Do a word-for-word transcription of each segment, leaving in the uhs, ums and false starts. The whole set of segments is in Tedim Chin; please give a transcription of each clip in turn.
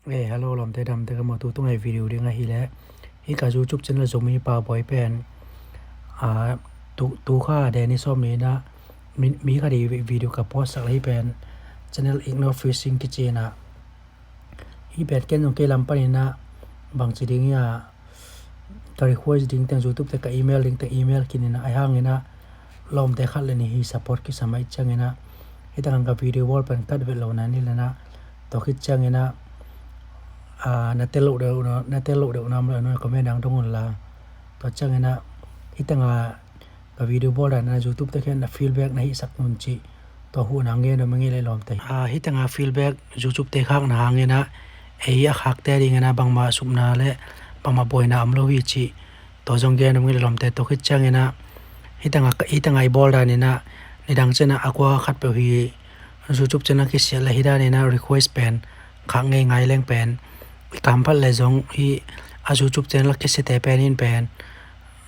Eh, hello, lawmte, damte ka maw? Tu tung ei video ding ahih leh, hih ka YouTube channel Zomi Pau Bawi pen, ah, tu, tu kha Dennis sawm ni in ah, mi, mi khat i video ka post sak leh hih pen channel Ignore Fishing kici in ah, hih pen ken zong kei lam pan in ah bangci ding hiam, ka request ding teng, YouTube te ka email ding teng email khin in ah, ahi hangin ah lawmte khat le nih hi support kisam ahih ciangin ah, hih teng ka video bawl pen kat vet lo na ni le na, tua khit ciangin ah, ah, na tel loh deuh na, na tel loh deuh na om leh na comment ah dong un la. Tua ciangin ah, hih teng ah ka video bawl dan in ah YouTube te kiang na feedback na hih sak un cih, tua huh na gen nuam ing ei lawmte. Ah, hih teng ah feedback YouTube te khak na hangin ah, ei a khakte dingin ah bangmah supna le bangmah buaina om lo hi cih, tua zong gen nuam ing ei lawmte. Tua khit ciangin ah, hih teng ah, hih teng ah i bawl dan in ah, nidang ciang ah a kua khat peuh hi YouTube channel kisiat leh hih dan in ah request pen khak ngeingai leng pen, i kam phat leh zong hih a YouTube channel kisiate pen in pen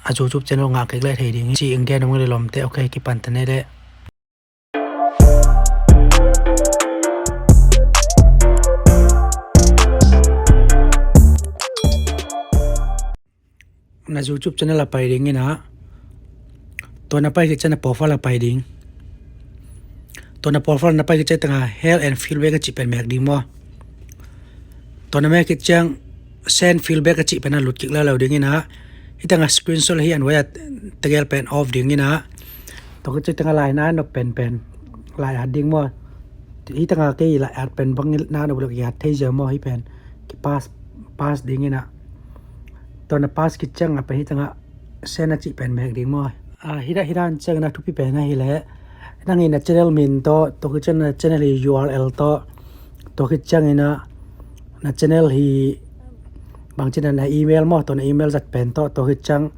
a YouTube channel ngah kik leh thei ding hi cih gen nuam ing ei lawmte. Ok, kipan ta ni leh. Na YouTube channel ah pai ding in ah, tua na pai khit ciang na profile ah pai ding. Tua na profile na pai khit ciang teng ah help and feedback a cih pen mek ding maw? Tua na mek khit ciang send feedback a cih pen ah lut kik lalo ding in ah, hih teng ah screenshot hi an wai a tegel pen off ding in ah, tua khit ciang teng ah lai na nop pen pen lai at ding maw? Hih teng ah kei lai at pen bang na nop lo, i at thei ziau maw? Hih pen ki pass, pass ding in ah, tua na pass khit ciang a pen hih teng ah send a cih pen mek ding maw? Ah, hih dan, hih dan ciangin ah thupi pen ahih leh, nang in na channel min tawh, tua khit ciang na channel hi U R L tawh, tua khit ciangin ah na channel hi bangci na, na email maw, tua na email zat pen tawh, tua khit ciang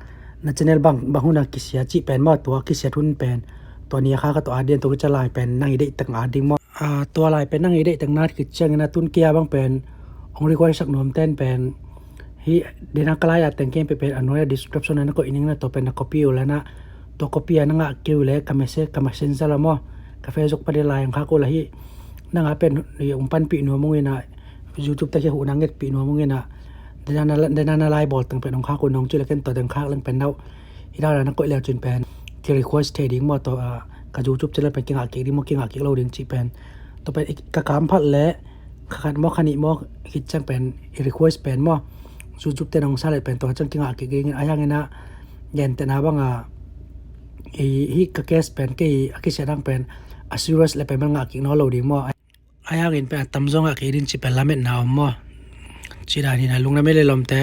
na channel bang, bang hun a kisia cih pen maw, tua kisiat hun pen, tua ni a kha ka tua at ding, tua khit ciang lai pen nang i deih teng at ding maw? Ah, tua lai pen nang i deih teng na at khit ciangin ah tun kei a bang pen hong request sak nuam ten pen, hih dena ka lai at teng ken pen, pen a nuai a description ah na koih ning in ah, tua pen na copy uh la na, tua copy a na ngah kei uh leh ka message, ka messenger la maw, ka Facebook pan lai hong khak uh la hi. Nang a pen hong panpih nuam ung in ah, YouTube te kiang huh na ngetpih nuam ung in ah, dena na, dena na lai bawl teng pen hong khak uh nong ci leh ken tua teng khak leng pen nau, hih dan a na koih leu cin pen ki request thei ding maw? Tua, ah, ka YouTube channel pen kingah kik ding maw, kingah kik lo ding cih pen, tua pen i, ka kam phat leh kha khat maw, kha nih maw, khit ciang pen i request pen maw, YouTube te nong sa leh pen tua ciang kingah kik ding in, ahi hangin ah gentehna bang ah, i, hih ka case pen kei a kisia dang pen a serious leh pen bel ngah kik nawn lo ding maw? Ahi hangin pen a tamzaw ngah kik ding cih pen lametna om maw? Ci dan hi in ah, lungdam ei lawmte.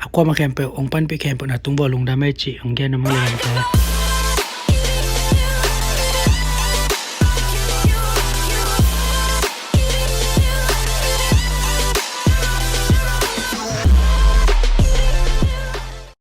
A kuamah khempeuh hong panpih khempeuh na tung vua lungdam ei cih hong gen nuam ing ei lawmte.